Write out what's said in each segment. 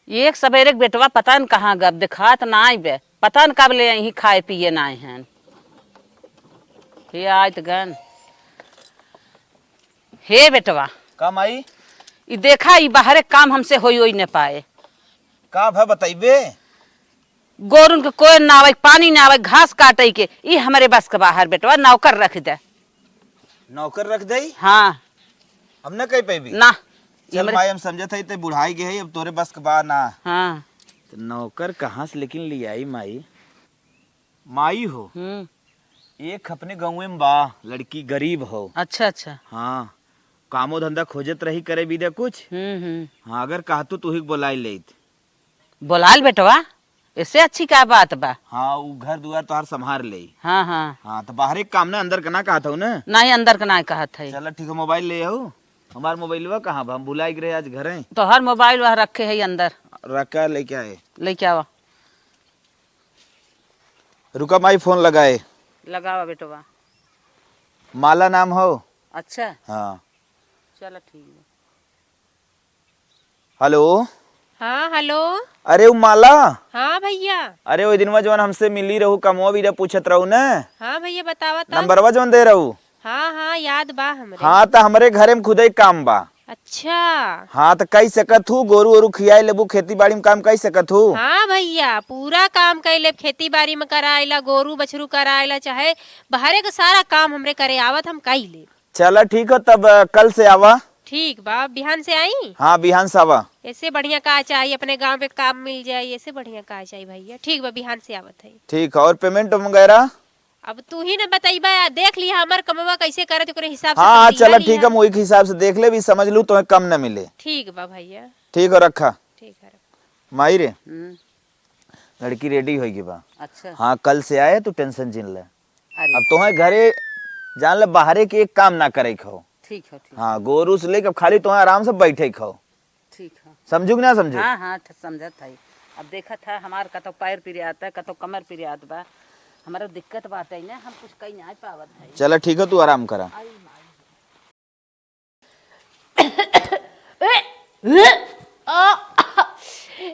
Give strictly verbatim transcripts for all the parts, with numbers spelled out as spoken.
एक सबेरे के बेटवा पता न कहाँ गब, देखात नाई बे, पता न कब ले यहीं खाए पिए नाई हन। हे आइत गन। हे बेटवा। का माई? ई देखा, ई बाहरे काम हमसे होई ओई न पाए। का भा बतइबे? गोरुन के कोयर ना आवे, पानी ना आवे, घास काटे के, ई हमरे बस के बाहर बेटवा, नौकर रख दे। नौकर रख दे? हाँ। हम ना कह पाइबी? ना। ई चल हमरे माई, हम समझत हई ते बुढ़ाई गए है, अब तोरे बस के बा ना। हाँ। तो नौकर कहाँ से लेकिन ले आई माई? माई हो। हम्म। एक अपने गाँव में बा, लड़की गरीब हो। अच्छा, अच्छा। हाँ, कामो धंधा खोजत रही करे बिदे कुछ। हम्म, हम्म। हाँ, अगर कहतू तो ही बोलाई लेत। बोलाल बेटवा, इससे अच्छी का बात बा? हाँ, उ घर दुआर तोहार संभार ले। हाँ, हाँ। हाँ, तो बाहरे के काम ना, अंदर के ना कहत हूँ ना? नहीं, अंदर के ना कहत है। चला ठीक है, मोबाइल ले आऊ। हमार मोबाइलवा कहाँ बा? हम भुलाई गए आज घरे। तोहर मोबाइल वह रखे है अंदर। रखा, लेके आए। लेके आवा। रुका माई, फोन लगाए। लगावा बेटवा। माला नाम हो। अच्छा। हाँ। चला ठीक बा। हेलो। हाँ, हेलो। अरे, उ माला। हाँ भैया। अरे, ओइ दिनवा जवन हमसे मिली रहू, कमवा बीरा पूछत रहू न। हाँ भैया, बतावा त। नंबरवा जवन दे रहू। हाँ, हाँ, याद बा हमरे। हाँ, त हमरे घरे में खुदे काम बा। अच्छा। हाँ, त कई सकत हू, गोरू ओरू खियाई लेबू, खेती बाड़ी में काम कई सकत हू। हाँ भैया, पूरा काम कई लेब, खेती बाड़ी में कराइला, गोरू बछरू कराइला, चाहे बाहरे के सारा काम हमरे करे आवत, हम कई लेब। चला ठीक हो, तब, अ, कल से आवा। ठीक बा, बिहान से आई? हाँ, बिहान से आवा। ऐसे बढ़िया का चाही, अपने गाँव पे काम मिल जाई, ऐसे बढ़िया का चाही भैया। ठीक बा, बिहान से आवत है। ठीक है, और पेमेंट वगैरह? अब तू ही न बतइबा, देख लिहा हमार कमवा कैसे करत, ओकरे हिसाब से हाँ, हाँ, तू दिहा चला लिहा। ठीक है, हम वही के हिसाब से देख लेबी, समझ लू, तुम्हें कम न मिले। ठीक बा भैया। ठीक हो, रखा। ठीक है, रखा। माई रे, हम्म। लड़की रेडी होई गई बा। अच्छा। हाँ, कल से आए, तू टेंशन जिन ले। अरे। अब तोहे घरे जान ले, बाहरे के एक काम ना करे के हो। ठीक हो, ठीक। हाँ, गोरू से लेके अब खाली तोहे आराम से बैठे के हो। ठीक हो। समझू कि ना समझू? हाँ, हाँ, ठ-, समझत है। अब देखत है, हमार कतो पैर पिरियात है, कतो कमर पिरियात बा। हमारा दिक्कत बात है ना, हम कुछ कहीं नहीं पावत है। चला ठीक हो, तू आराम करा। आई माई। आ,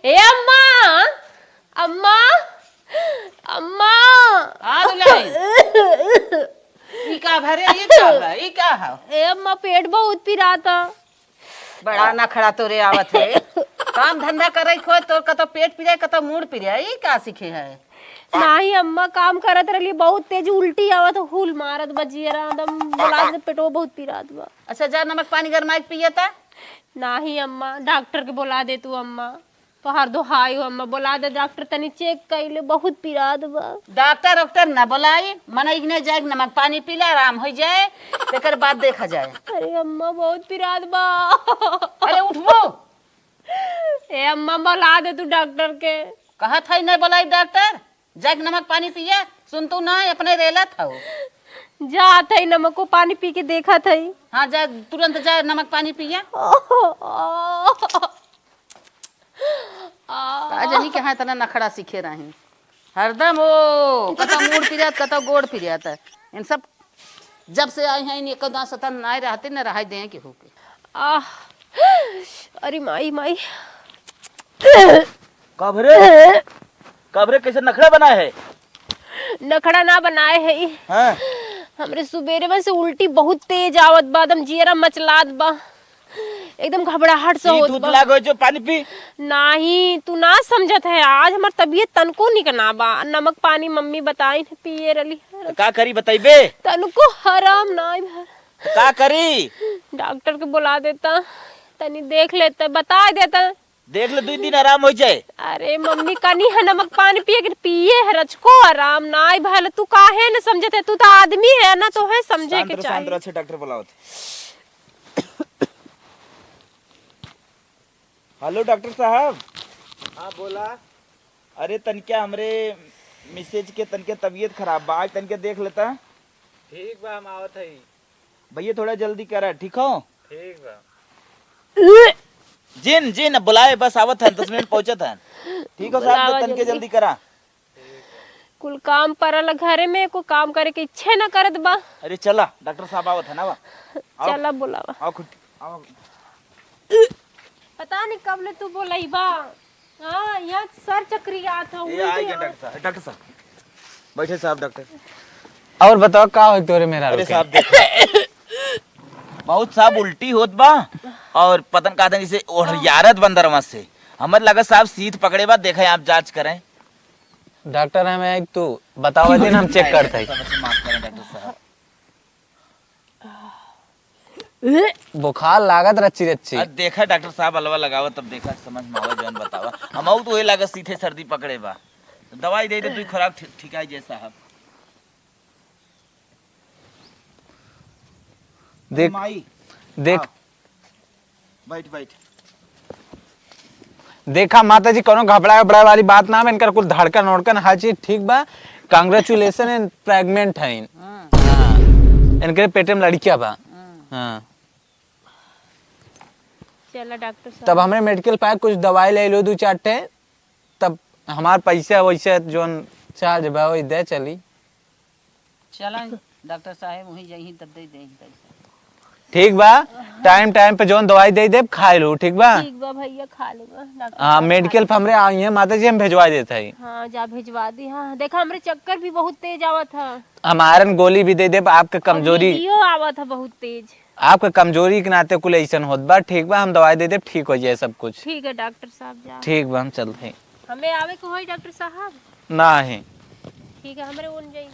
ए अम्मा, अम्मा, अम्मा। आ दुल्हन। ई का भरे, ई का बा, ई का ह? ए अम्मा, पेट बहुत पिराता। बड़ा नखड़ा तोरे आवत है। काम धंधा करे खोए, तोर कतो पेट पिराए, कतो मूड़ पिराए, ई का सीखे है? नाही अम्मा, काम करत रहली, बहुत तेज उल्टी आवत, हुल मारत बा जियरा, एकदम बोला दे, पेटो बहुत पिरात बा। अच्छा, जा नमक पानी गरमाई के पिया ता। नाही अम्मा, डॉक्टर के बोला दे तू अम्मा, तोहार दोहाई हो अम्मा, बोला दे डॉक्टर, तनी चेक कइले, बहुत पिरात बा। डॉक्टर वॉक्टर ना बोलाई, मनई के नहीं जाए, नमक पानी पी ले, आराम हो जाए, तेकर बाद देखा जाए। अरे अम्मा, बहुत पिरात बा। अरे उठबो। ए अम्मा, बोला दे तू डॉक्टर के। कहत है नहीं बोलाई डॉक्टर। जाके नमक पानी पिया, सुन तू ना, अपने रेलत हौ। जात है, नमको पानी पी के देखत है। हाँ, जा, तुरंत जा, नमक पानी पिया। का जनी कहाँ इतना नखड़ा सीखे रही। हरदम ओ, कतौ मूड़ पिरात, कतौ गोड़ पिरात। इन सब जब से आई हैं, इन एको दांत सतन नाय रहते, न रहाई दें केहू के। आह, अरे माई, माई। कब रे? कब रे, कैसे नखड़ा बनाए है? नखड़ा ना बनाए है। हाँ। हमरे सुबेरे में से उल्टी बहुत तेज आवत बा, एकदम जियरा मचलात बा, एकदम घबराहट से होत बा। लाग हो जो पानी पी। नाही, तू ना समझत है, आज हमार तबीयत तनको निक ना बा। नमक पानी मम्मी बताई न पिए रहली। तो का करी, बताइबे? तनको आराम नाई भा। तो का करी? डॉक्टर के बोला देता, तनी देख लेता, बता देता। देख ले, दुई दिन आराम हो जाए। अरे मम्मी, कनी है नमक पानी पिए के, पिए है रचको, आराम नाई भल। तू काहे न समझत है? तू तो आदमी है ना, तो है समझे शांत के रह, शांत चाही। रह, अच्छे डॉक्टर बुलावत। हेलो डॉक्टर साहब। हाँ, बोला। अरे, तनिका हमरे मिसेज के तनिका तबीयत खराब बा, आज तनिका देख लेता। ठीक बा, हम आवत हई। भैया, थोड़ा जल्दी करा, ठीक हो? ठीक बा। जिन, जिन, बुलाए, बस आवत हन, दस मिनट पहुँचत हन। ठीक हो साहब, बुलावा तो तनिका जल्दी। जल्दी करा। कुल काम परल घरे में, कोई काम करे के इच्छे न करत बा। अरे चला, डॉक्टर साहब आवत है ना बा। आओ। चला बुलावा। आओ खुद, आओ। पता नहीं कब ले तू बोलइबा। हाँ, यहाँ सर चक्रियात है, ये आ उल्टी गया है। डॉक्टर साहब, डॉक्टर साहब, बैठे साहब डॉक्टर। और बताओ, का होई तोरे मेहरारू अरे के? साहब, देखो, बहुत साहब उल्टी होत बा और पतन का जैसे ओढ़ियारत बंदरवा से। हमर लगा साहब सीत पकड़े बा, देखे आप जांच करें। डॉक्टर, हमें एक तू बतावा दिन, हम चेक करते हैं। समझ से माफ करें डॉक्टर साहब। बुखार लागत रच्ची रच्ची। अब देखा डॉक्टर साहब, अलवा लगावा, तब देखा समझ में आवा, जौन बतावा। हम आऊ तो ये लागत सीधे सर्दी पकड़े बा, दवाई दे दे, तू खुराक ठि-, ठिकाई जाए साहब। देख, माई। देख। हाँ। बैठ, बैठ। देखा माता जी, कोनो घबराए उबराए वाली बात ना बा, इनकर कुल धड़कन ओड़कन हर चीज ठीक बा। Congratulation, इन pregnant हैं। हाँ। हाँ। इनके पेटे में लड़किया बा। हाँ। हाँ। चला डॉक्टर साहब। तब हमरे मेडिकल पे कुछ दवाई ले लो दू चार ठे, तब हमार पैसा वैसे जौन चार्ज बा वही दे चली। चला डॉक्टर साहब, वहीं जइहीं तब दे देहीं पैसा। ठीक बा, टाइम टाइम पे जौन दवाई दे देब, खाए लो, ठीक बा? ठीक बा भैया, खा लेबा डॉक्टर हाँ, साहब, मेडिकल खा पे हमरे आई हैं माता जी, हम भेजवा देत हई। हाँ, जा भेजवा दी। हाँ, देखा हमरे चक्कर भी बहुत तेज आवत है। हमारन गोली भी दे देब, आपके और कमजोरी नींदियो आवत है बहुत तेज। आपके कमजोरी के नाते कुल ऐसन होत बा। ठीक बा, हम दवाई दे देब, ठीक हो जाए सब कुछ। ठीक है डॉक्टर साहब, जा। ठीक बा, हम चलते हैं। हमें आवे के होई डॉक्टर साहब? नाही। ठीक है, हमरे ओन जाइए।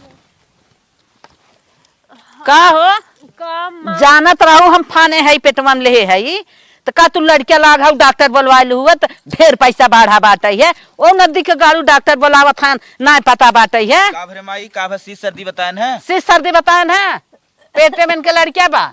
का हो? का माँ? जानत रहू हम फाने है, पेटवा में लेहे है, त का तू लड़किया लाग हऊ, डॉक्टर बोलवाए लहुआ, त ढेर पैसा बाढ़ा बाटै है। ओ नदी के गाड़ू डॉक्टर बोलावत हन, नाय पता बाटै है। का भरे माई, का भर सीत सर्दी बताएन है? सीत सर्दी बताएन है, पेटे में इनके लड़किया बा।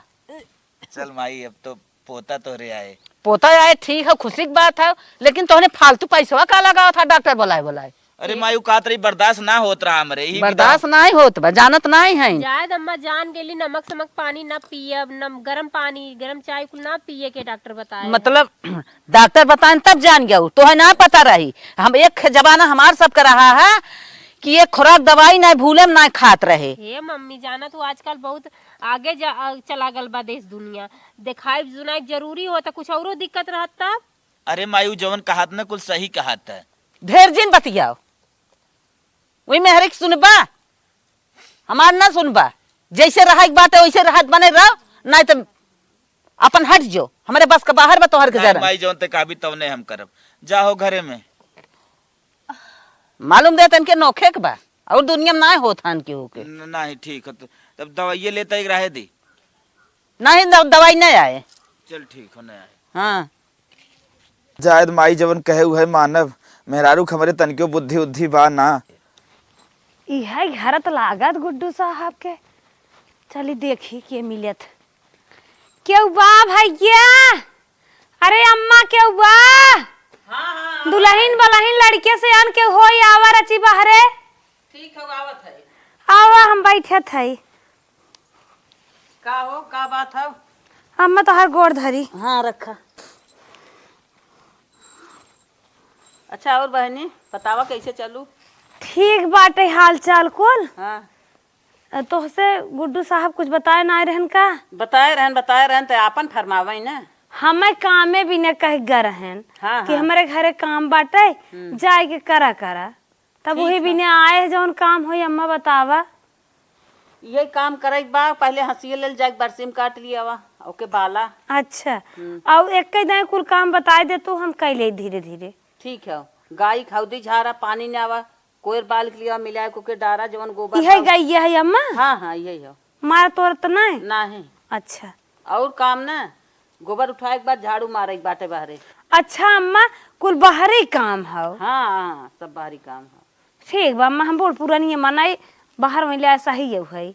चल माई, अब तो पोता तोहरे आए। पोता आए, ठीक है, खुशी की बात है, लेकिन तोहने फालतू पैसवा का लगावा था डॉक्टर बोलाए बोलाए? अरे माई, उ कहत रही बर्दाश्त ना होत रहा हमरे, यही बर्दाश्त बताओ। नाहीं होत बा, जानत नाहीं है। जायद अम्मा जान गेली, नमक समक पानी ना पियब, नम-, गरम पानी, गरम चाय कुल ना पिए के डॉक्टर बताए। मतलब, डॉक्टर बताएन तब जान गया, तोहे ना पता रही। हम एक जमाना हमार सबके रहा है कि एक खुराक दवाई ना भूले में ना खात रहे। हे मम्मी, जाना तू आजकल बहुत आगे जा, आ, चला गल बा देश दुनिया। देखाइब सुनाइब जरूरी होता, कुछ औरो दिक्कत रहत तब? अरे माई, उ जवन कहत न कुल सही कहत है। ढेर जिन बतियाओ, वही मेहरे के सुनबा, हमार ना सुनबा। जैसे रहे के बाटे वैसे रहत बने रहो, नाहीं त अपन हट जो, हमरे बस के बाहर बा तोहर के नाहीं जरा। माई, जवन ते कहबी तवने हम करब। जाहो घरे में। मालूम दे तनके नोखे के बा, और दुनिया में नाहीं होत हन केहू के। न-, नाहीं, ठीक हो, तो तब दवाइये लेता एक रहे दी। नाहीं, द-, दवाई नहीं आए। चल ठीक हो, नहीं आए। हाँ। जायद माई जवन कहे उहे मानब, मेहरारू के हमरे तनकियो बुद्धि उद्धि बा ना। इहे घर त लागत गुड्डू साहब के। चली देखी के मिलत। केहू बा भैया? अरे अम्मा, केहू बा? हाँ, हाँ, हाँ। दुलहिन बलहिन लड़के से आन के होई, आवा रची बहरे। ठीक है, आवत है। आवा, हम बैठत हई। का हो, का बात है? अम्मा, तोहार गोड़ धरी। हाँ, रखा। अच्छा, और बहनी, बतावा कैसे चलू? ठीक बाटे हाल चाल कुल। हाँ। अ, तोहसे गुड्डू साहब कुछ बताए ना आए रहन का? बताए रहन, बताए रहन, ते आपन फरमावे ना। हमें कामे भी न कह ग रहन हाँ, कि हाँ। हमरे घरे काम बाटे, हम्म। जाए के करा, करा। तब ठीक वही है। बिने आए है, जौन काम होई, अम्मा बतावा। ये काम करे के बा, पहले हंसिया लेल जाए, बरसीम काट लियावा, ओके बाला। अच्छा। हम्म। और एक ही दाएं कुल काम बताए दे तू, हम कइ ले धीरे धीरे। ठीक है। गाय खौदी झारा, पानी ने आवा, कोयर बाल के लिया, मिलाए को के डारा, जवन गोबर इहे बा। गाय ये है अम्मा? हाँ, हाँ, यही है। मार तोर त नहीं? नहीं। अच्छा। और काम ना, गोबर उठाए के बाद झाड़ू मारे के बाटे बाहरे। अच्छा अम्मा, कुल बाहरी काम हौ? हाँ, हाँ, सब बाहरी काम है। ठीक बा अम्मा, हम बूढ़ पुरानी है, मनाई बाहर में ले सही है।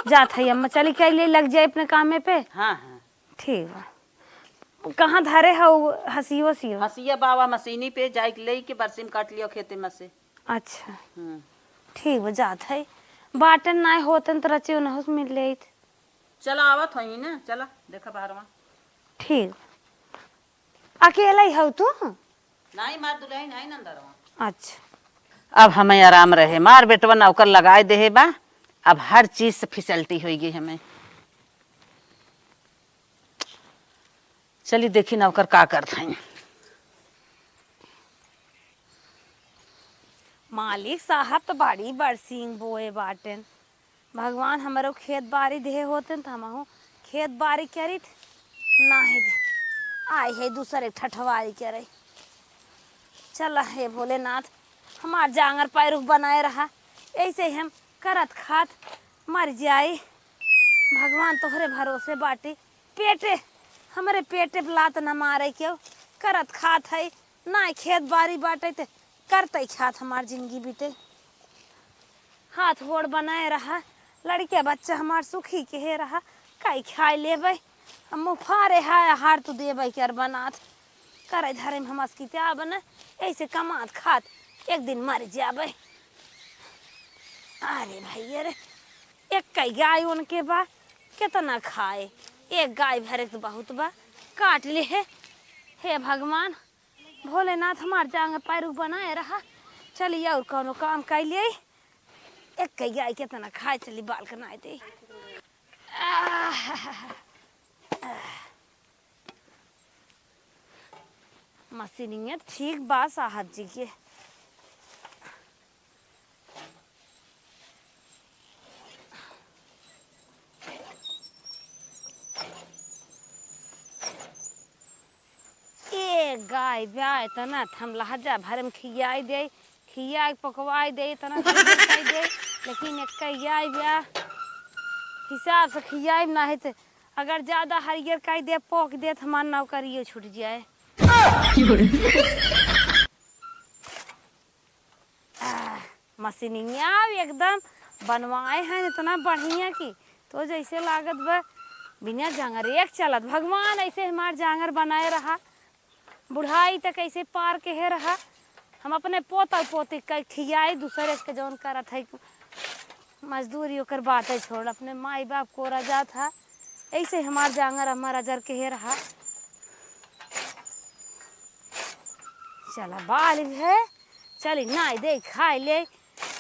जात है अम्मा, चली के ले लग जाए अपने काम में पे। हाँ, हाँ। ठीक बा। कहाँ धरे हौ हंसियो सियो? हंसिया बावा मशीनी पे जाए के ले के बरसीम काट लियो खेते में से। अच्छा। हम्म। ठीक बा, जात है। बाटन नाय होतन त रचियो न होस मिल लेत। चला आवत हई ना, चला, देखा बाहरवा। ठीक। अकेला ही हौ तू? नाहीं, मार दुलहिन है ना अंदरवा। अच्छा। अब हमें आराम रहे, मार बेटवा नौकर लगाए देहे बा, अब हर चीज से facility होई गई हमें। चली देखी नौकर का करत हई। मालिक साहब तो बड़ी बरसीन बोए बाटेन। भगवान हमरो खेत बारी देहे होतेन त हमहू खेत बारी करित। नाही दे। आई है दूसरे ठठवारी करे। चल हे भोलेनाथ, हमार जांगर पैरुख बनाए रहा, ऐसे ही हम करत खात मर जाई। भगवान तोहरे भरोसे बाटी, पेटे, हमरे पेटे पे लात न मारे केहू, करत खात है, ना खेत बारी बाटे ते करते खात हमार जिंदगी बीते। हाथ गोड़ बनाए रहा, लड़के बच्चा हमार सुखी केहे रहा, काई खाए लेबै, हम मुँह फारे हाय हार तू देबै कर बनात। करे धरे में हम असकित्या बने, ऐसे कमात खात एक दिन मर जाबै। अरे भैया रे, एक कई गाय उनके बा, कितना खाए, एक गाय भरे तो बहुत बा, काट ले है। हे भगवान, भोलेनाथ हमार जांगर पैरुख बनाए रहा। चली और कौनो काम कर लिए। एक कई गाय कितना खाए, चली बाल के नाय दे। आह, आह। मशीनिया ठीक बा साहब जी के। ए गाय बा, इतना थमलहा जा भर में खियाई दे, खियाई पकवाई दे, इतना खियाई दे, लेकिन एक गाय बा हिसाब से खियाई नाही त अगर ज्यादा हरियर कई दे, पोक दे, त हमार नौकरियो छूट जाए। आह, मशीनिया एकदम बनवाए हैं इतना बढ़िया कि तो जैसे लागत बा बिना जांगर एक चलत। भगवान ऐसे हमार जांगर बनाए रहा, बुढ़ाई तक ऐसे पार केहे रहा। हम अपने पोता पोती कई खियाई, दूसरे के जौन करत है मजदूरी ओकर बात है छोड़, अपने माई बाप कोरा जात हा, ऐसे हमार जांगर हमार अजर केहे रहा। चला बाल है, चली नाई दे खाए ले।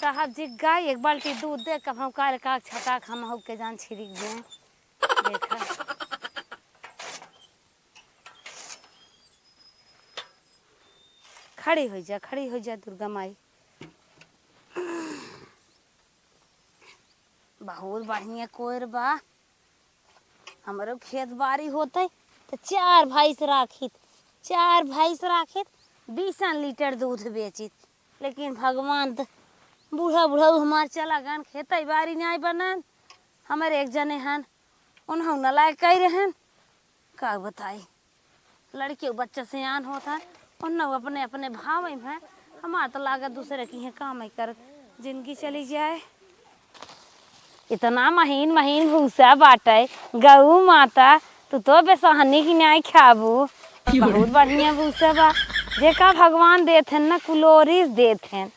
साहब जी गाय एक बाल्टी दूध दे, कब हम काल काक छटाक हम हो के जान छिड़क दे। देखा, खड़ी हो जा, खड़ी हो जा दुर्गा माई। बहुत बढ़िया कोयर बा। हमरो खेत बारी होते त चार भैंस राखित, चार भैंस राखित, बीसन लीटर दूध बेचित। लेकिन भगवान त बूढ़ा बुढ़ऊ हमार चला गन, खेतई बारी नाई बनन। हमर एक जने हन, उन्हों न लायक कही रहन, का बताई। लड़के बच्चा सियान होत है, उन्हों अपने अपने भाव में है। हमार तो लागत दूसरे की है काम ही करत जिंदगी चली जाए। इतना महीन महीन भूसा बाटे, गऊ माता, तू तो बेसहनी की नाई खाबू। बहुत बढ़िया भूसा बा, जेका भगवान देत हन ना, कुलोरिस देत हन।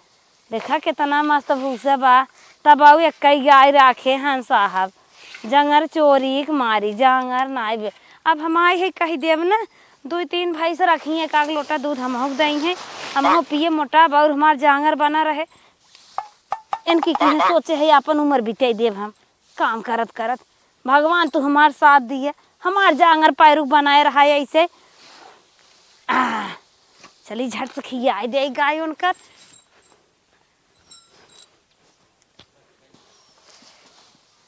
देखा कितना मस्त भूसा बा। तब आऊ एक्कई गाय राखे हन साहब, जंगर चोरी के मारी, जांगर नाई बे। अब हम आए है कही देब ना, दुई तीन भैंस रखी है, एक आग लोटा दूध हमहू के दई है, हमहू पिए मोटा बा और हमार जांगर बना रहे। इनकी कहीं सोचे है अपन उम्र बिताई देब हम, काम करत करत। भगवान तू हमार साथ दिए, हमार जांगर पैरुख बनाए रहा है ऐसे। आ, चली झट से खियाई दे गाय उनकर।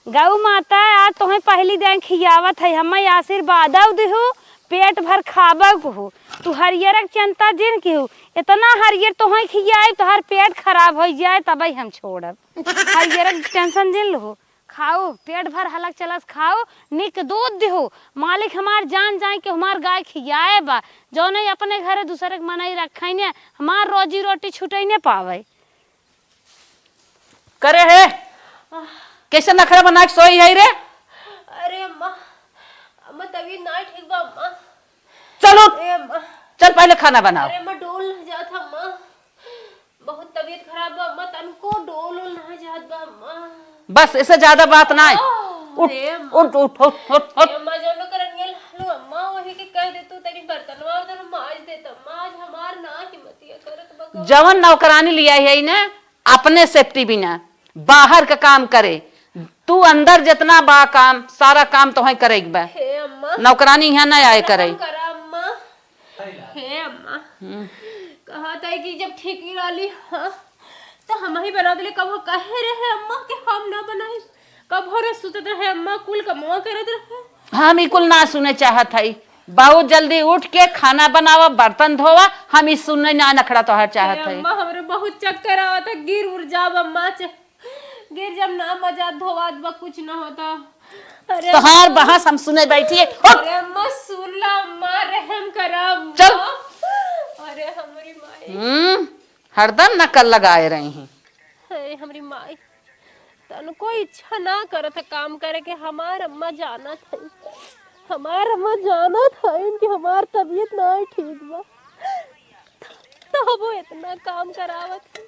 गऊ माता, आज तोहें पहली दिन खियावत है, हमें आशीर्वाद दिहू, पेट भर खाबऊ कहू। तू हरियरक चिंता जिन किहू, इतना हरियर तोहें खियाई, तोहर पेट खराब हो जाए, तबई हम छोड़ब। हरियरक टेंशन जिन लहू, खाऊ, पेट भर हलक चलस खाऊ, निक दूध दिहू। मालिक हमार जान जाए कि हमार गाय खियाए बा, जौने अपने घरे दूसरे के मनई रखे ने, हमार रोजी रोटी छूटे ने पावे। करे है? कैसे नखरा बना के सोई है रे? अरे अम्मा, अम्मा तबीयत ना ठीक बा अम्मा। चल उठ। अरे अम्मा। चल पहले खाना बनाओ। अरे अम्मा डोल ना जात अम्मा, बहुत तबीयत खराब बा अम्मा, तनको डोल ओल ना जात बा अम्मा। बस, इससे ज्यादा बात ना है। आह, उठ, अरे अम्मा। उठ, उठ, उठ, उठ, उठ। अरे अम्मा, जौन करनिया लालू अम्मा, वही के कह दे तू, तनी बर्तनवा उर्तन माज देत अम्मा, आज हमार ना हिम्मतिया करत बा। जवन नौकरानी लिया है ना, अपने safety बिना बाहर का काम करे। तू अंदर जितना बा काम, सारा काम तोहें करे के बा। हे अम्मा। नौकरानी यहाँ ना आए करे। करा अम्मा। हे अम्मा, हम्म। कहत है कि जब ठीक ही रहली, हाँ, तो हम ही बना देले, कबो कहे रहे अम्मा कि हम ना बनाई, कबो रे सुतत रहे अम्मा, कुल कमवा करत रहे। हम ई कुल ना सुने चाहत हई। बहुत जल्दी उठ के खाना बनावा, बर्तन धोवा, हम ई सुने ना नखड़ा तोहार चाहत हे हई। अम्मा, हमरे बहुत चक्कर आवत है, गिर उर जाब अम्मा, च-, गिर जब ना मजा धोवात बा, कुछ ना होता। अरे तोहार अम्मा। बहस हम सुने बैठी है। उठ। अरे अम्मा, सुन ला अम्मा, रहम करा अम्मा। चल। अरे हमरी माई। हम्म, हरदम नकल लगाए रही हैं। हे हमरी माई, तनको इच्छा ना करत है काम करे के। हमार अम्मा जानत है, हमार अम्मा जानत है कि हमार तबीयत ना ठीक बा, तबो इतना काम करावत है।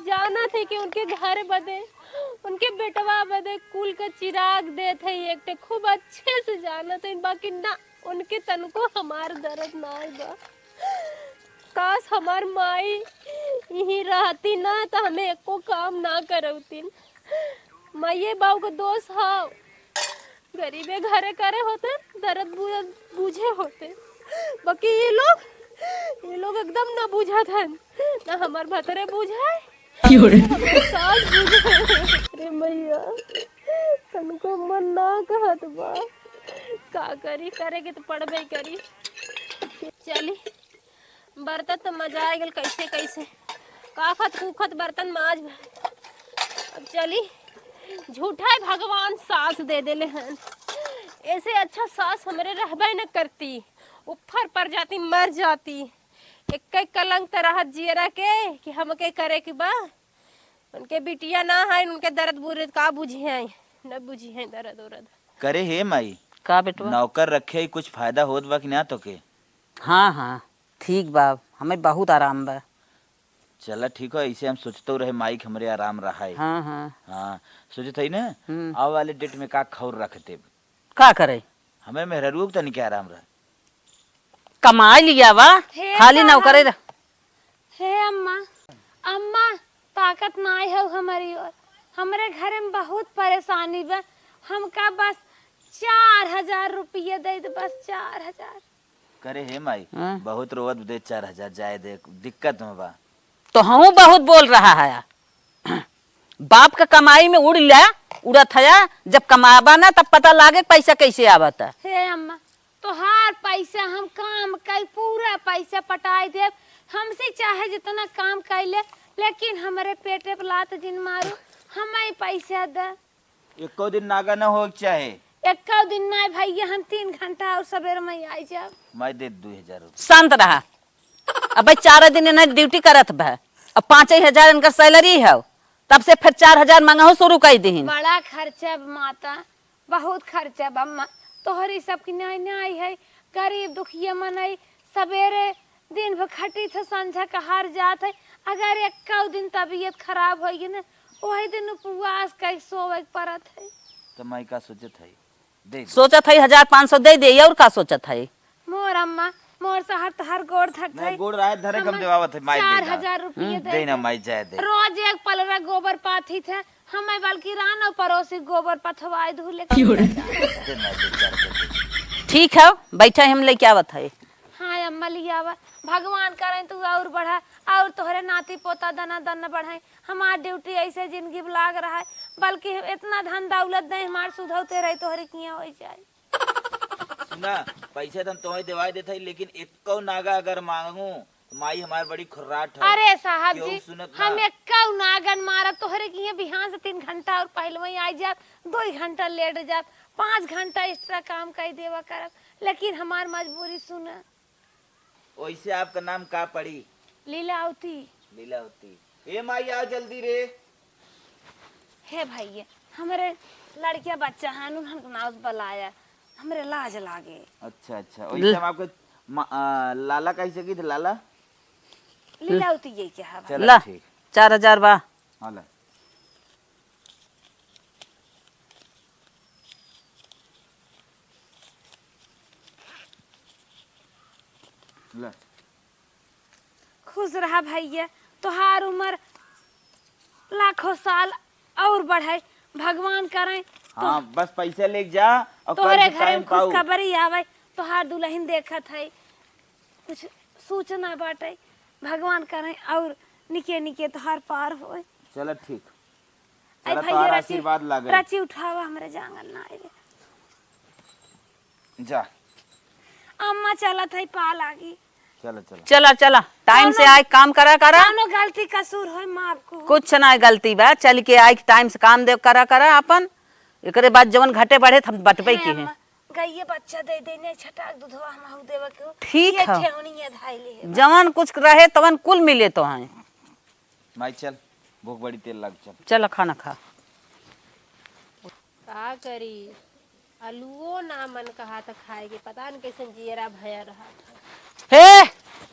जानत है कि उनके घर बदे, उनके बेटवा बदे कुल का चिराग देत है एक ठे, खूब अच्छे से जानत है, बाकी ना, उनके तनको हमार दर्द ना बा। काश हमार माई यहीं रहती ना, तो हमें एको काम ना करौतीन। माइये बाऊ का दोष है, गरीबे घरे करे होते, दर्द बु-, बूझे होते। बाकी ये लोग, ये लोग एकदम ना बूझत हन, ना हमार भतरे बूझे, क्यों रे? ना हमार सास बूझे। अरे मैया, तनको मन ना कहत बा, का करी, करे के तो पड़बे करी। चली, बरतत त मजा आ गइल, कैसे कैसे काखत कूखत बर्तन माज। अब चली, झूठा ही भगवान सास दे देले हन, ऐसे अच्छा सास हमरे रहबे न करती, उफर पर जाती, मर जाती। एक कलंक त रहत जियरा के कि हमके करे के बा, उनके बिटिया ना है, उनके दर्द बुर्द का बुझी है, न बुझी है दर्द उर्द। करे हे माई, का बेटवा? नौकर रखे ही कुछ फायदा होत बा कि ना तोके? हाँ, हाँ, ठीक बा, हमें बहुत आराम बा। चला ठीक हो, ऐसे हम सोचते रहे माई के हमरे आराम रहा है। हाँ, हाँ। हाँ, सोचत हई ना, हम्म। आवे वाले डेट में का खौर रख देब। का करे? हमें मेहरारू के तनिक आराम रहे। कमाई लिया बा, हे खाली ना साहब। करे रह। हे अम्मा, अम्मा, ताकत नाई हौ हमरी ओर। हमरे घरे में बहुत परेशानी बा। हमका बस चार हजार रुपये दे दे, बस चार हजार। करे हे माई, हाँ? बहुत रोवत दे चार हजार, जाए दे, दिक्कत में बा। तो हमहू बहुत बोल रहा है। बाप का कमाई में उड़ ल्या, उड़त हया, जब कमाबा ना तब पता लागे पैसा कैसे आवत है। हे अम्मा, तोहार पैसा हम काम कई पूरा पैसा पटाई देब, हमसे चाहे जितना काम कई ले, लेकिन हमरे पेटे पे लात जिन मारू, हमें पैसा दे। एको दिन नागा न हो के चाहे। एको दिन ना भैया, हम तीन घंटा और सवेरे में आई जाब। मैं दे दू हजार रुपये। शांत रहा। अब भाई चार दिन इन्हें ड्यूटी करत बा, अब पाँच ही हजार इनकर सैलरी है, तब से फिर चार हजार मंगाहू शुरू कर दीहिन। बड़ा खर्चा बा माता, बहुत खर्चा बा अम्मा। तोहरी सबकी न्याय न्याय है, गरीब दुखिया मनई सवेरे दिन भर खटी थे, संझा का हार जात है। अगर एक्का दिन तबीयत खराब होई ना, वही दिन उपवास कई सोवे के पड़त है। तो मैं का सोचत है, दे दे। सोचत है हजार पाँच सौ दे दे, और का सोचत है? मोर अम्मा, मोर सहर तहर गोड़ धक नहीं, है। गोड़ राहत धरे कम हम देवावत है, माई दे चार हजार रुपये हम्म, दे दे ना, दे। माई जाए दे। रोज एक पलरा गोबर पाथी थे, हमें बल्कि रानो पड़ोसी गोबर पथवाए धूले। क्यों रे? दे ना, दे, चार सौ दे। ठीक है, बैठा है, हम लेके आवत है। हाँ अम्मा, लियावा। भगवान करें तू और बढ़ा, और तोहरे नाती पोता दना दन बढ़ाई। हमार ड्यूटी ऐसे जिंदगी में लाग रहा है, बल्कि इतना धन दौलत दे, हमार सुधौते रही तोहरे किया हो जाए। सुना, पैसा तो हम तोहे देवाई देत हई, लेकिन एको नागा अगर मांगू, तो माई हमार बड़ी खुर्राट है। अरे साहब केहू जी, सुनत ना। हम एको नागन मारब, तोहरे किया बिहान से तीन घंटा और पहले वहीं आई जाब, दो ही घंटा लेट जाब, पाँच घंटा एक्स्ट्रा काम कर देवा करब, लेकिन हमार मजबूरी सुना। वैसे आपका नाम का पड़ी? लीलावती। लीलावती। ए माई, आओ जल्दी रे। हे भैया, हमरे लड़किया बच्चा है, उन्हन के नाव बलाया, हमरे लाज लागे। अच्छा, अच्छा। वैसे हम आपके मा-, आ, लाला कह सकी थे, लाला? लीलावती ये क्या है भाई? चला, ला, ठीक। चार हजार बा। हाँ, ला। ले। खुश रहा भैया, तोहार उम्र लाखों साल और बढ़े, भगवान करें। हाँ, तो बस पैसा लेके जा और कल तोहरे से घरे टाइम में पाऊ। खुशखबरी आवे, तोहार दुल्हन देखत है, कुछ सूचना बाटे, भगवान करें और निके निके तोहार पार होए। चला ठीक। आई चला, भैया तोहार रची, आशीर्वाद लागे। रची उठावा हमरे जांगल ना आए। जा। अम्मा चलत है, पा लागी। चला, चला। चला, चला, टाइम से कौनो, आए काम करा, करा। कौनो गलती कसूर होए, माफ को। कुछ ना गलती बा, चल के आए टाइम से काम दे करा, करा अपन। एकरे बाद जवन घटे बढ़े, हम बटबे हे की है। अम्मा, गइये बच्चा दे दे, नहीं छटाक दूधवा हम हऊ देवे के। ठीक ये है। ठेहुनी ये धाई ले है। जवन कुछ रहे, तवन कुल मिले तो हैं। माई चल, भूख बड़ी तेल लाग, चल। चल खाना खा। का करी, अलुओ ना मन कहा त खाए के, पता न कैसन जियरा भया रहा था। हे,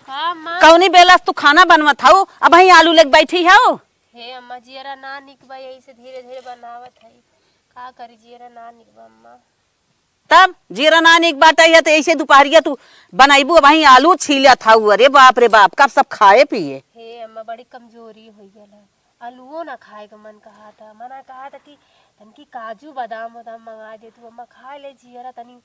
का माँ? कौनी बेला से तू खाना बनवत हऊ, अबहीं आलू लेके बैठी हऊ? हे अम्मा, जियरा ना निक बा, यही से धीरे धीरे बनावत है। का करी, जियरा ना निक बा अम्मा। तब जियरा ना निक बाटे है, तो ऐसे दुपहरिया तू बनाइबू, अबहीं आलू छीलत हऊ। अरे बाप रे बाप, कब सब खाए पिए। हे अम्मा, बड़ी कमजोरी हो गया है, अलुओ ना खाए के मन कहा था। मना कहा था कि तनकी काजू बादाम वादाम मंगा दे तू अम्मा, खा ले, जियरा तनी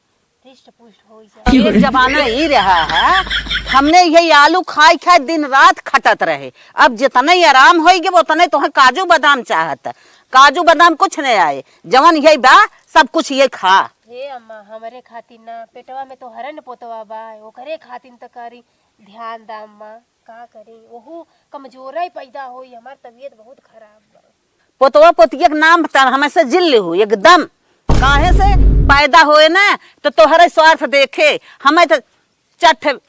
हृष्ट पुष्ट हो जाए। एक जमाना ही रहा है, हमने यही आलू खाए खाए दिन रात खटत रहे। अब जितने ही आराम होई गए, उतने तोहे काजू बादाम चाहत। काजू बादाम कुछ नहीं आए, जवन यही बा, सब कुछ ये खा। हे अम्मा, हमरे खातिर ना, पेटवा में तो हरन पोतवा बा, ओकरे खातिर त करी ध्यान दा अम्मा। का करी, ओहू कमजोरे पैदा होई, हमार तबीयत बहुत खराब बा। पोतवा पोतिया के नाम त हमें से जिल हो एकदम। काहे से पैदा होए ना, तो तोहरे स्वार्थ देखे, हमें तो चट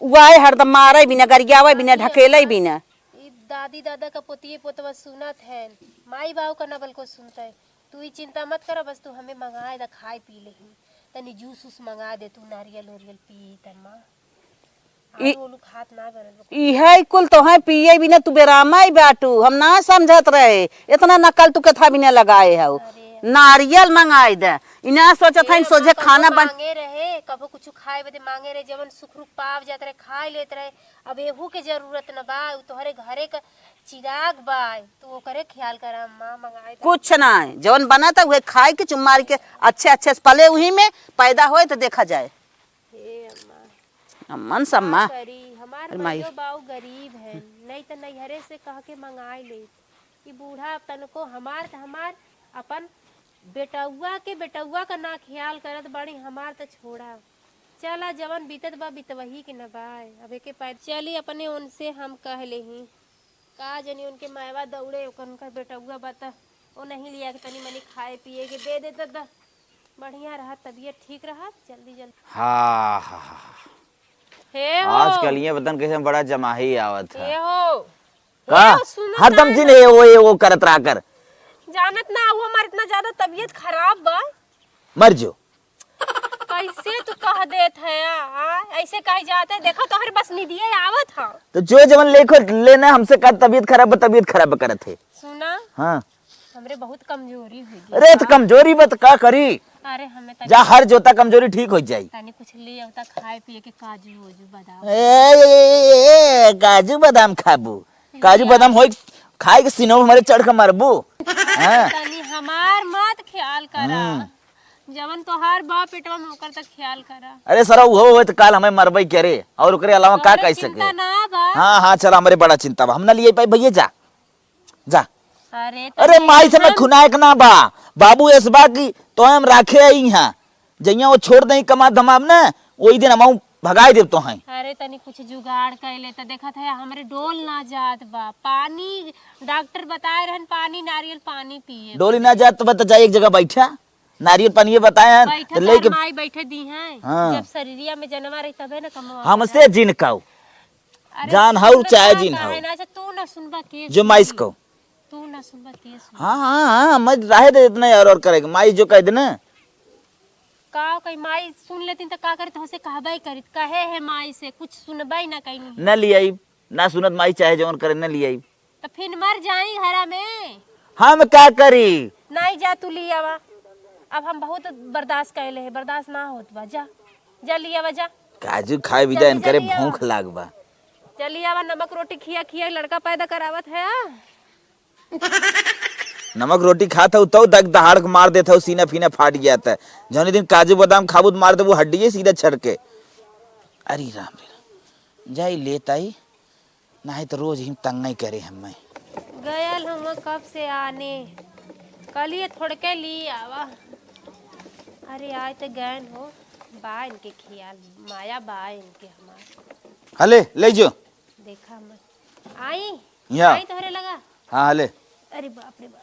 उआए हरदम मारे बिना, गरियावे बिना, ढकेले बिना। ई दादी दादा का पोतिये पोतवा सुनत हैं, माई बाबू का ना बल्को सुनते। तू ई चिंता मत कर, बस तू हमें मंगाए दा, खाए पी लेही। तनी जूस उस मंगा दे तू, नारियल ओरियल पी तम्मा। ई आलू उलू खात ना बनल बा। इहे कुल तोहे पिए बिना तू बेरामा ही बाटू, हम ना समझत रहे। इतना नकल तू कथा बिना लगाए हऊ। अरे। नारियल मंगाए दे, ई ना सोचत हई ए, सोझे अम्मा, कबो खाना बन- मांगे रहे, कबो कुछ खाए बदे मांगे रहे, जवन सुख रुख पाव जात रहे, खाए लेत रहे। अब एहू के जरूरत न बा, उ तोहरे घरे का चिराग बा, तू ओकरे ख्याल करा अम्मा, मंगाए दे। कुछ ना है, जवन बना था उहे खाए के चुम्मार के, अच्छे अच्छे से पले उही में पैदा होए तो देखा जाए। हे अम्मा। अम्मन सम्मा। का करी, हमार अरे माई। माइयो बाऊ गरीब है, नहीं तो नैहरे से कह के मंगाए लेत। ई बूढ़ा तनको हमार त हमार अपन बेटउआ के, बेटउआ का ना ख्याल करत बाड़ी, हमार त छोड़ा। चला, जवन बीतत बा, बितवही के न बा। अब एके पैर चली, अपने उनसे हम कह लेही। का जनी उनके मायवा दौड़े, ओकर, उनकर बेटउआ बा त ओ नहीं लिया के तनी मनी खाए पिए के दे देत त बढ़िया रहत, तबियत ठीक रहत, जल्दी जल्दी। हाँ, हाँ, हाँ, हाँ। हे हो। आजकल ये बतन कैसे बड़ा जमाही आवत है। हे हो। का? हे हो, सुनो हरदम ना। जिन हे वो, हे वो करत रहा कर। जानत ना, वो हमार इतना ज्यादा तबियत खराब बा। मर जो। कैसे तू कह देत है, आ? आ? ऐसे कह जात है, देखो तोहरे बस निदिये आवत है। तो जो जवन लेखो लेना हमसे का तबियत खराब बा, तबियत खराब करत है। सुना। हाँ। हमरे बहुत कमजोरी हो गई अरे तो बा। कमजोरी बा तो का करी? अरे हमें तनी जा हर जोता कमजोरी ठीक हो जाई। तनी कुछ ले आवता खाए पिए के, काजू ओजू बादाम। ए, ए, ए, ए, काजू बादाम खाबू? काजू ले बादाम आ। होई खाए के सीनों में हमारे चढ़ के मरबू। हाँ। तनी हमार मत ख्याल करा। हम्म। जवन तोहार बा पेटवा में ओकर तक ख्याल करा। अरे सरा उहो होए तो काल हमें मरबई के रे, और ओकरे अलावा का तोहरे कह सके? चिंता ना बा। हाँ, हाँ, चला हमरे बड़ा चिंता बा, हम ना लिए पाई भैया, जा। जा। अरे, अरे, तनी माई से मैं हम खुनायक ना बा। बाबू एस बा की तो हम राखे आई यहाँ। जइया वो छोड़ दई कमा धमाम ना, वही दिन हम भगाई देब तो हैं। अरे, तनी कुछ जुगाड़ कर ले, तो देखत है, हमरे डोल ना जात बा। पानी, डॉक्टर बताए रहन, पानी, नारियल पानी पिए। डोली ना जात बा, तो जा एक जगह बैठा, नारियल पानी ये बताए हैं, बैठा तो लेके तार माई बैठे दी हैं। हाँ। जब शरीरिया में जनवा रही, तबे ना कमवा हमसे पाए। जिन काऊ। अरे जान सुन हाउ ना, चाहे का जिन कहे हाउ। ना, अच्छा, तू ना सुनबा के जो सुनी? माइस को। तू ना सुनबा के सुनी? हाँ, हाँ, हाँ, मैं रहे दे इतना यार और करेगा। माई जो कह देना। का कही, माई सुन लेती तो का करे, तोहसे कहबे करित, कहे है माई से, कुछ सुनबे ना कहीं। न लियाई, ना सुनत माई चाहे जवन करे, न लियाई। तो फिर मर जाई घरा में। हम का करी? नहीं जा, तू लियावा। अब हम बहुत बर्दाश्त कैले है, बर्दाश्त ना होत बा। जा, जा लियावा, जा। काजू खाए भी जा, जा, इनकरे जा लियावा। भूख लाग बा। जा लियावा, नमक रोटी खिया खिया लड़का पैदा करावत है। नमक रोटी खात हऊ, तऊ दग दहाड़ के मार देत हऊ, सीना फीना फाट गया त। जौनी दिन काजू बादाम खाबू त मार देबू, हड्डिये सीधा छड़के। अरे राम रे राम। जाई लेत आई। नाहीं तो रोज ही तंगई करे हमें। गयल हम कब से आने, कलिए थोड़के ली आवा। अरे आए तो गयन हो, बा इनके ख्याल, माया बा इनके हमार। हले, ले जो। देखा मत। आई? यहाँ। आई तोहरे लगा? हाँ, हले। अरे बाप रे बाप।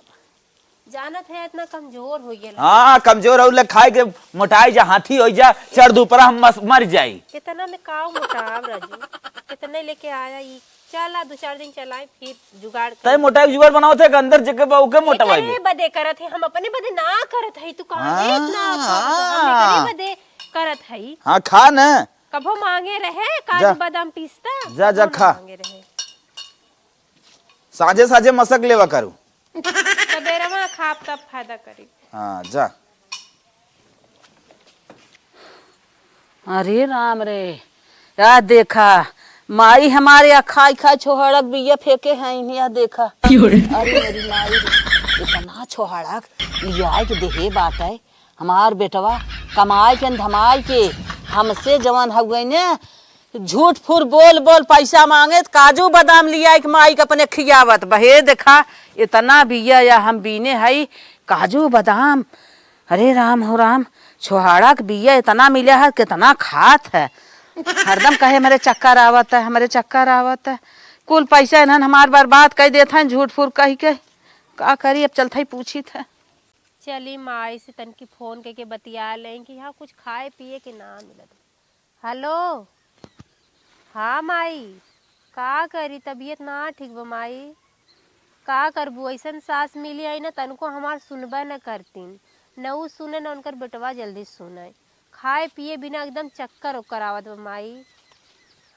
जानत है इतना कमजोर हो गया। हाँ, कमजोर हो ले, खाए के मोटाई जा, हाथी हो जा, चढ़ दू पर हम मस-, मर जाई। कितना में काव मोटाव राजू, कितने लेके आया ई? चला दो चार दिन चलाए, फिर जुगाड़ तय करी। मोटाई जुगाड़ बनावत है कि अंदर जेके बा ओके मोटवाई एकरे बे। बदे करत है, हम अपने बदे ना करत है। तू काहे हाँ, इतना हाँ। हम एकरे बदे करत है? हाँ, खा न। कभो मांगे रहे काजू जा। बादाम पिस्ता, जा, जा, कभो ना खा। मांगे रहे। साझे साझे मसक लेवा करू। सबेरवा खाब तब फायदा करी। हाँ, जा। अरे राम रे, या देखा, माई हमारे या खाई खाई छोहड़क बिया फेंके हैं, या देखा। क्यों रे? अरे मेरी माई रे, इतना छोहड़क लियाए के देहे बाटे। हमार बेटवा कमाए के न धमाए के हमसे जवन हउए ने, झूठ फूर बोल बोल पैसा मांगे, त काजू बादाम लियाए के माई के अपने खियावत बा। हे देखा, इतना बिया या हम बीने हई, काजू बादाम। अरे राम हो राम, छोहाड़ा के बिया इतना मिला है, कितना खात है। हरदम कहे, "हमरे चक्कर आवत है, हमरे चक्कर आवत है।" कुल पैसा इन्हन हमार बर्बाद कर देत हैं, झूठ फूर कह के। का करी, अब चलत ही पूछित है। चली माई से तनकी फोन करके बतिया लें कि यहाँ कुछ खाए पिए के ना मिलत। हेलो, हाँ माई, का करी, तबीयत ना ठीक बा माई। का करबू, अइसन सास मिली आई ना, तनको हमार सुनबे न करतीन, न ऊ सुने न उनकर बेटवा जल्दी सुने। खाए पिए बिना एकदम चक्कर ओकर आवत बा माई।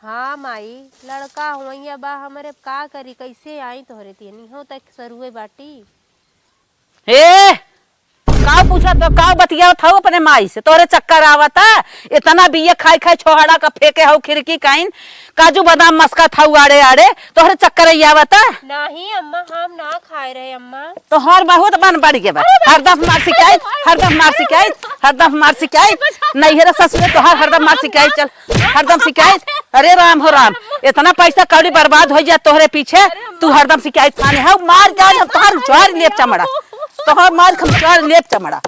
हाँ माई, लड़का हुआइया बा हमरे, अब का करी, कैसे आई तोहरे तियनी हो तक सरुए बाटी। ए, काव पूछत हो, काव बतियावत हो अपने माई से? तोहरे चक्कर आवत है? इतना बिया खाई खाई छोहड़ा का फेंके हो खिड़की काइन, काजू बादाम मस्का था आड़े आड़े, तोहरे चक्कर ही आवत है? नहीं अम्मा, हम ना खाए रहे अम्मा। तोहर बहुत मन बढ़ गया बा। अरे हरदम मार शिकायत, हरदम मार शिकायत, हरदम मार शिकायत। नहीं है रे ससुरे, तोहर हरदम मार शिकायत, चल। हरदम शिकायत। अरे राम हो राम, इतना पैसा कौड़ी बर्बाद होइ जात तोहरे पीछे, तू हरदम शिकायत खाने हउ। मार के आज हम तोहार उचार लेब चमड़ा, तोहार मार के हम उचार लेब चमड़ा।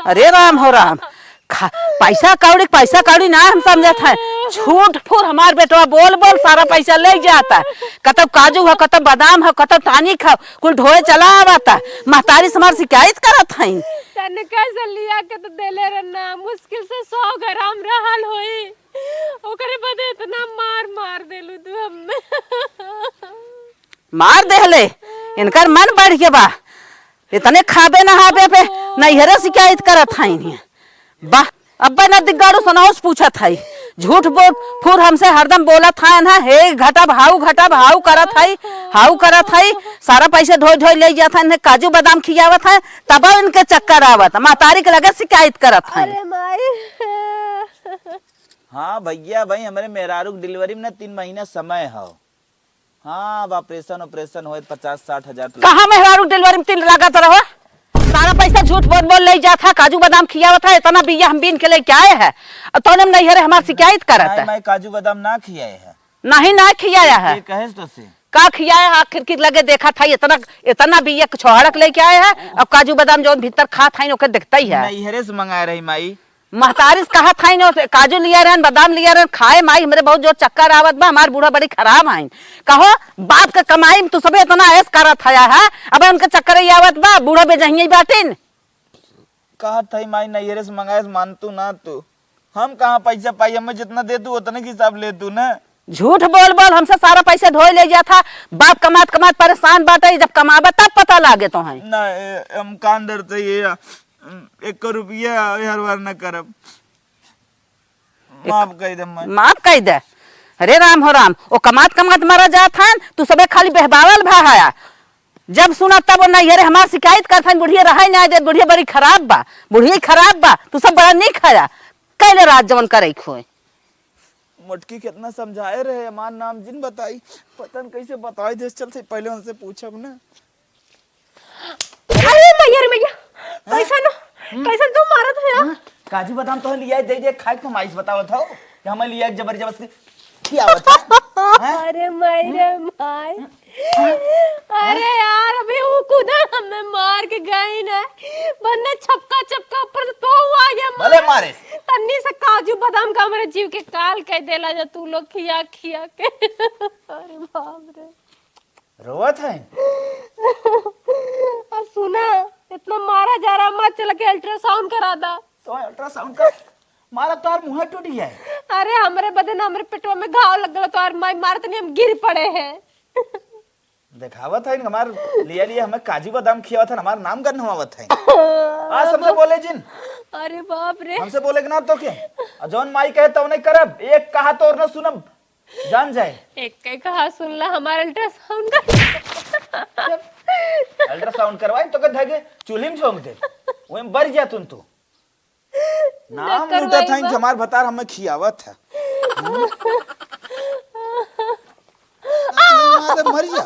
अरे राम हो राम, खा-, पैसा कौड़ी, पैसा कौड़ी ना हम समझत है। झूठ फूर हमार बेटवा बोल बोल सारा पैसा ले जात है। कतब काजू है, कतब बादाम है, कतब टानिक है, कुल ढोए चला आवत है। महतारी से हमार शिकायत करत हईन। तनका से लिया के तो देले रहना, मुश्किल से सौ ग्राम रहल होई, ओकरे बदे इतना मार मार देलू तू हमें। मार देहले, इनकर मन बढ़ के बा, इतने खाबे नहाबे पे नैहरे शिकायत करत हईन। बा, अब्बे न दिग्गाड़ू सुनाओस पूछत हई, झूठ बोल फूर हमसे हरदम बोलत हईन, हे घटब हाउ घटब हाउ करत हई, हाउ करत हई, सारा पैसे ढोई ढोई ले जात हईन, काजू बादाम खियावत हईन, तब इनके चक्कर आवत, महतारी के लगे शिकायत करत हईन। अरे माई। हाँ भैया, भाई हमरे मेहरारू के डिलीवरी में ना तीन महीना समय हौ। हाँ, अब ऑपरेशन ऑपरेशन होए पचास साठ हजार तो कहाँ मेहरारू के डिलीवरी में तीन लागत रहो? सारा पैसा झूठ बोल बोल ले जात है, काजू बादाम खियावत है, इतना बिया हम बीन के लेके आए हैं, और तौने में नैहरे हमार शिकायत करत नहीं, है। मैं काजू बादाम ना खियाए है। नहीं, ना खियाया है। ये कहे तो से। का खियाया है? खिड़की लगे देखा था, इतना, इतना बिया छोहड़क लेके आए है, अब काजू बादाम जौन भीतर खात है, ओके देखता ही है। नैहरे से मंगाए रही माई। महतारी से कहत हईन, काजू लिया रहन, बादाम लिया रहन, खाए माई, हमरे बहुत जोर चक्कर आवत बा, हमार बूढ़ा बड़ी खराब हईन। कहो, बाप के कमाई में तू सबे इतना ऐश करत हया है, अबे उनके चक्कर ही आवत बा, बूढ़ा बेजहिया ही बाटिन। कहत हई माई नैहरे से मंगाए से मानतू ना तू। हम कहाँ पैसा पाई, हमें जितना दे तू उतने के हिसाब ले तू ना। झूठ बोल बोल हमसे सारा पैसा ढोए ले जात है। बाप कमात कमात परेशान बाटे, जब कमाबे तब पता लागे तो है। ना, ए, हम कान डरते ये, एको रुपया हर बार ना करब। एक माफ कई दे मैं। माफ कई दे। अरे राम हो राम, ओ कमात कमात मरा जात हन, तू सबे खाली बहबावल भा हया। जब सुना तब ओ नैहरे हमार शिकायत करत हन, बुढ़िया रहे ना दे, बुढ़िया बड़ी खराब बा, बुढ़िया खराब बा, तू सब बड़ा नीक हया। कैले रात जवन करे खोए। मोटकी कितना समझाए रहे, हमार नाम जिन बताई, पता न कैसे बताई दे, चल से पहले उनसे पूछब ना। अरे मैया रे मैया, हाँ? कैसन, हम्म? कैसन तू मारत हो यार? हाँ? काजू बादाम तो लिया दे दे, खाए के हम आइस बतावत हो कि हमें लिया जबर जबरदस्ती। खियावत है? हैं? अरे माई रे माई। अरे यार, अभी उ खुदा हमें मार के गई ना, बन्ने छपका छपका ऊपर तो हुआ गया भले मार। मारे। तन्नी से काजू बादाम का हमरे जीव के काल कह देला जा तू लोग खिया खिया के। अरे बाप रे। रोवत है? अब सुना, इतना मारा जा रहा, मत चल के अल्ट्रासाउंड करा दा। तो अल्ट्रासाउंड का मारा, तोहार मुंह टूट गया है। अरे हमरे बदन, हमरे पेटवा में घाव लग गया, तोहार माई मारत नहीं, हम गिर पड़े हैं। देखावत है हमार लिया लिया, हमें काजू बादाम खियावत है, हमार नाम गंधवावत है। आज हमसे बोले जिन। अरे बाप रे। हमसे बोले के ना तो के, और जौन माई कहे तो नहीं करब, एक कहा तो और ना सुनब, जान जाए। एक के कहा सुन ला, हमार अल्ट्रासाउंड कर। अल्ट्रासाउंड करवाई तो के धगे चूल्ही में झोंक दे, वही बर जा तुम तू। नाम नकर लूटत भाई हईन बा। कि हमार भतार हमें खियावत है। हम्म? अरे, मर जा।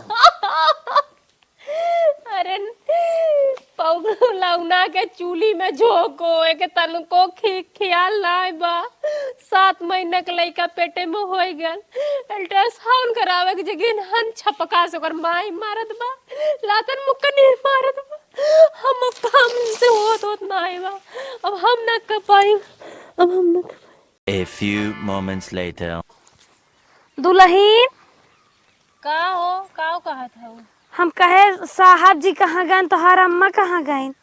अरे, पौलौना के चूल्ही में झोंको, एके तनको खी-, ख्याल नाय बा। सात महीना के लइका पेटे में होई गल। अल्ट्रासाउंड करावे के जगह हन छपका से ओकर माई मारत बा। लातन मुक्का नहीं मारत बा। हम अब काम से होत, होत नाय बा। अब हम ना कर पाई। अब हम ना कर पाई। A few moments later. दुलहिन। का हो, का कहत हऊ? हम कहे, साहब जी कहाँ गइन, तोहार अम्मा कहाँ गइन?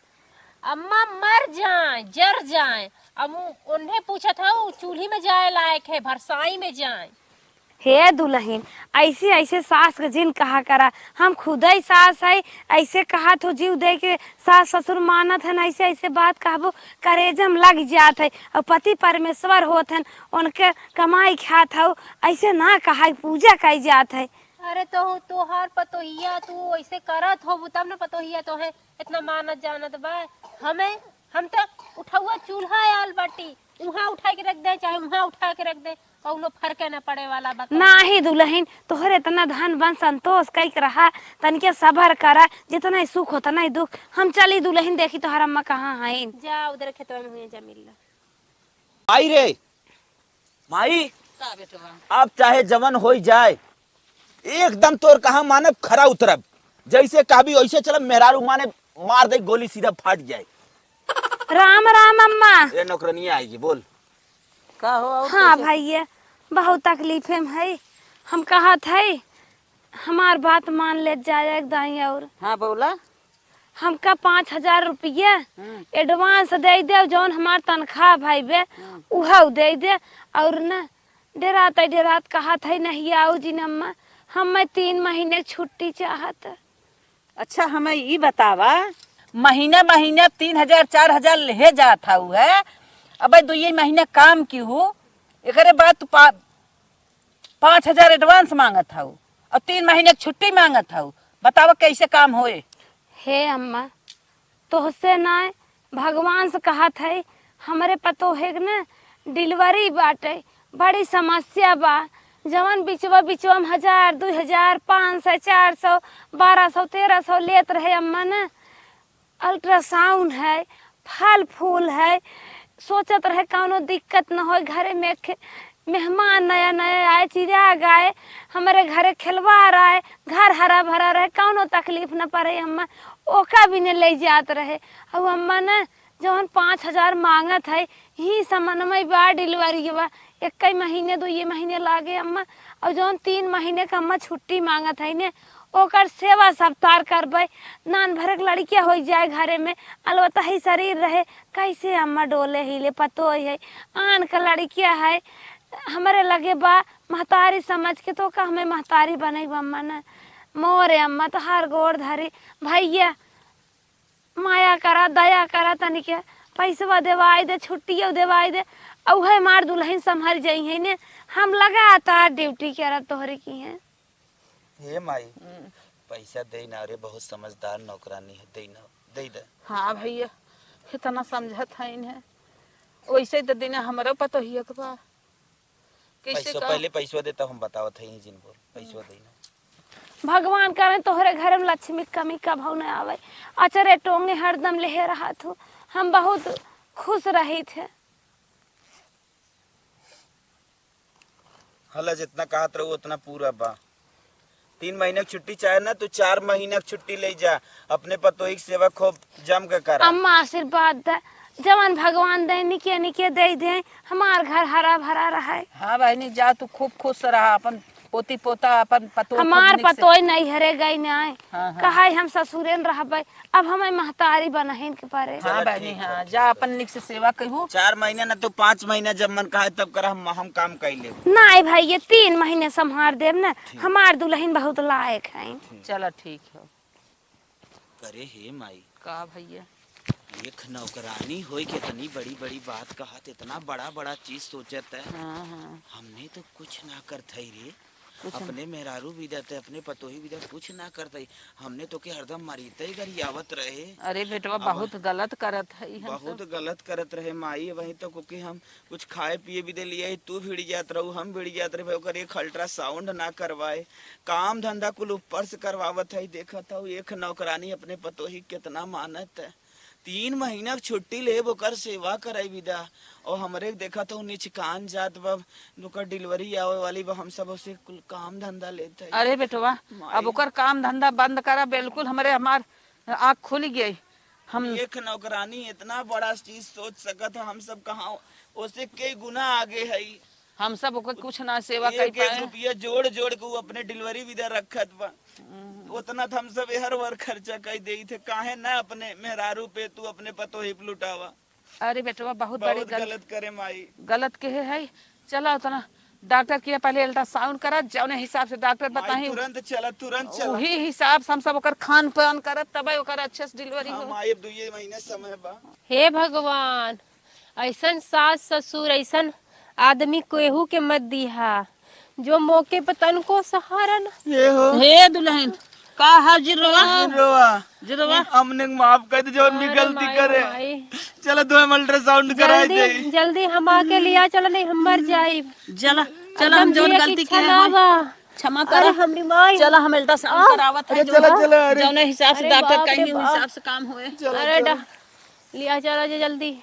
अम्मा मर जाए, जर जाए, अब उ-, उन्हें पूछत हऊ, चूल्ही में जाए लायक है, भरसाई में जाए। हे दुलहिन, ऐसे, ऐसे सास के जिन कहा करा, हम खुदई सास है, ऐसे कहत हो जीव दे के सास ससुर मानत हन, ऐसे, ऐसे बात कहबो, करेजम लग जात है। और पति परमेश्वर होत हन, उनके कमाई खात हऊ, ऐसे ना कहा, पूजा कई जात है। अरे तो तोहार पतोहिया, तू ऐसे करत होबू तब न पतोहिया तोहे इतना मानत जानत बा। हमें, हम त उठौआ चूल्हा आल बाटी, उहाँ उठा के रख दे, चाहे उहाँ उठा के रख दे, कौनो फर्क न पड़े वाला बा। नाही दुलहिन, तोहरे इतना धन बन संतोष कई के रहा, तनिके सबर करा, जितना ही सुख होता ना ही दुख। हम चली दुलहिन, देखी तोहर अम्मा कहाँ हईन। जा उधर खेतवा में हुए जा मिल ला। आई रे, माई, का बेटवा? अब चाहे जवन होई जाए, एकदम तोर कहा मानब, खरा उतरब। जैसे कहबी वैसे चलब, मेहरारू माने मार दे गोली, सीधा फाट जाए। राम राम अम्मा। ए नौकरनिया आएगी, बोल। का हो, और हाँ कैसे? भैया, बहुत तकलीफे में है। हम कहत है, हमार बात मान ले जाए एक दाई और। हाँ, बोला। हमका पाँच हजार रुपया हम्म। एडवांस दे दे, जौन हमार तनख्वाह भाई बे, हम्म। उहउ दे दे। और न डेरात डेरात कहत है, "नहीं आऊ जिन अम्मा, हमें तीन महीने छुट्टी चाहत।" अच्छा, हमें ई बतावा, महीने महीने तीन हजार, चार हजार लेहे जात हऊ है, अबे दुइये महीने काम किहू, एकरे बाद तू पा-, पाँच हजार एडवांस मांगत हऊ और तीन महीने के छुट्टी मांगत हऊ, बतावा कैसे काम होए? हे अम्मा, तोहसे नाय, भगवान से कहत है, हमरे पतोहे के न डिलीवरी बाटे, बड़ी समस्या बा। जवन बिचवा बिचवा में हजार, दुई हजार, पाँच सौ, चार सौ, बारह सौ, तेरह सौ लेत रहे अम्मा न, अल्ट्रासाउंड है, फल फूल है, सोचत रहे कौनो दिक्कत न होए घरे में। खे-, मेहमान नया नया आए, चिराग आए, हमरे घरे खिलवाड़ आए, घर हरा भरा रहे, कौनो तकलीफ न पड़े अम्मा। ओका भी न ले जात रहे। अउ अम्मा न जवन पाँच हजार मांगत है, ही समनमय बा, डिलीवरी बा, एक्कई महीने, दुइये महीने लागे अम्मा। अउ जवन तीन महीने का अम्मा छुट्टी मांगत है ने, ओकर सेवा सत्कार करबे। नान भर के लड़किया होइ जाए घरे में, अलवतही शरीर रहे, कैसे अम्मा डोले हिले, पतोह है, आन का लड़किया है, हमरे लगे बा, महतारी समझ के तो का हमें महतारी बनई बा अम्मा न। मोरे अम्मा तोहार गोड़ धरी, भैया माया करा, दया करा, तनिके पैसवा देवाई दे, छुट्टियो देवाई दे, अउहे मार दुलहिन संभर जइहैं ने। हम लगातार ड्यूटी करत तोहरे किहें। हे माई, हम्म। पैसा दे ना रे, बहुत समझदार नौकरानी है, दे ना, दे दे। हाँ भैया, इतना समझत है इन्हें, वैसे तो देना हमरो पतोहिया के बा। कैसे पैसो का? पहले पैसो दे, तब हम बतावत है, जिन बोल, पैसो दे ना। भगवान करे तोहरे घर में लक्ष्मी कमी कभौ न आवे, अचरे टोंगे हरदम लेहे रहत हो, हम बहुत खुश रहित है। हला, जितना कहत रहू उतना पूरा बा। तीन महीना के छुट्टी चाहे ना, तू चार महीना के छुट्टी ले जा, अपने पतोही के सेवा खूब जम के करा। अम्मा आशीर्वाद दे, जवन भगवान दे, निके निके दे दे, हमार घर हरा भरा रहे। हाँ बहिनी, जा तू खूब खुश रहा, अपन पोती पोता, अपन पतोह खूब हमार निक से पतोही नैहरे गई नाय। हाँ, हाँ। कहे हम ससुरे न रहबे, अब हमें महतारी बनहिन के परे। हाँ चला बहिनी, ठीक हाँ, बा, जा ठीक बा। अपन निक से सेवा कहू। चार महीना ना तो पाँच महीना जब मन कहे तब करा, हम, हम काम कर लेब। नाय भाई, ये तीन महीने संभार देब ना, ठीक। हमार दुल्हन बहुत लायक है। ठीक। चला ठीक है। करे हे माई। का भैया? एक नौकरानी होई के इतनी बड़ी बड़ी बात कहत, इतना बड़ा बड़ा चीज सोचत है। हाँ, हाँ। हमने तो कुछ ना करत हई रे। कुछ ना। अपने मेहरारू बिदा ते, अपने पतोही बिदा कुछ ना करत हई। हमने तो के हरदम मरीते गरियावत रहे। अरे बेटवा, अब बहुत गलत करत हई हम सब। बहुत गलत करत रहे माई। वही तो को के हम कुछ खाए पिए बिदा लियाई, तू भिड़ जात रहू, हम भिड़ जात रहे, ओकर एक अल्ट्रासाउंड ना करवाए। काम धंधा कुल ऊपर से करवावत हई। देखत हऊ एक नौकरानी अपने पतोही के कितना मानत है। तीन महीना के छुट्टी लेब, ओकर सेवा कराई बिदा। और हमरे के देखत हऊ निचकान जात बा, ओकर डिलीवरी आवे वाली बा, हम सब ओसे कुल काम धंधा लेत हई। अरे बेटवा, माई। अब ओकर काम धंधा बंद करा, बिल्कुल हमरे, हमार आँख खुल गई। हम एक नौकरानी इतना बड़ा चीज सोच सकत है, हम सब कहाँ ओसे कई गुना आगे हई। हम सब ओकर कुछ ना सेवा कर एक एक पाए। रुपया जोड़ जोड़ के ऊ अपने डिलीवरी बिदा रखत बा। हम्म। उतना तो हम सब हर बार खर्चा कर देई थे, काहे ना अपने मेहरारू पे तू अपने पतोही पे लुटावा? अरे बेटवा, बहुत बड़ी बहुत गल-, गलत करे माई। गलत केहे है। चला उतना डॉक्टर के पहले अल्ट्रासाउंड करा, जौने हिसाब से डॉक्टर माई, बताई, तुरंत चला, तुरंत चला। वही हिसाब से हम सब ओकर खान पान करब, तबे ओकर अच्छे से डिलीवरी हाँ हो। माई, अब दुइये महीने समय बा। हे भगवान, ऐसन सास ससुर, ऐसन आदमी केहू के मत दिहा, जो मौके पर तनको सहारा न। ये हो। हे दुल्हन, का है जिरवा? जिरवा। जिरवा। हमने माफ कर दे, जौन भी अरे गलती माई, करे। माई। चलो, दो हम अल्ट्रासाउंड कराए जल्दी, दे। जल्दी हम आके लिया चलो, नहीं हम मर जाई। चला, अब चला, हम हम जौन जिए की गलती इच्छा किए ना हैं, बा। क्षमा अरे करा। हमरी माई। चला, हम अल्ट्रासाउंड आ। करावत है, अरे जो चला, चला, अरे। जौने हिसाब से अरे डॉक्टर बाप रे कही, उ बाप। हिसाब से काम होए। चला, अरे चला। डा-, लिया चला जे जल्दी।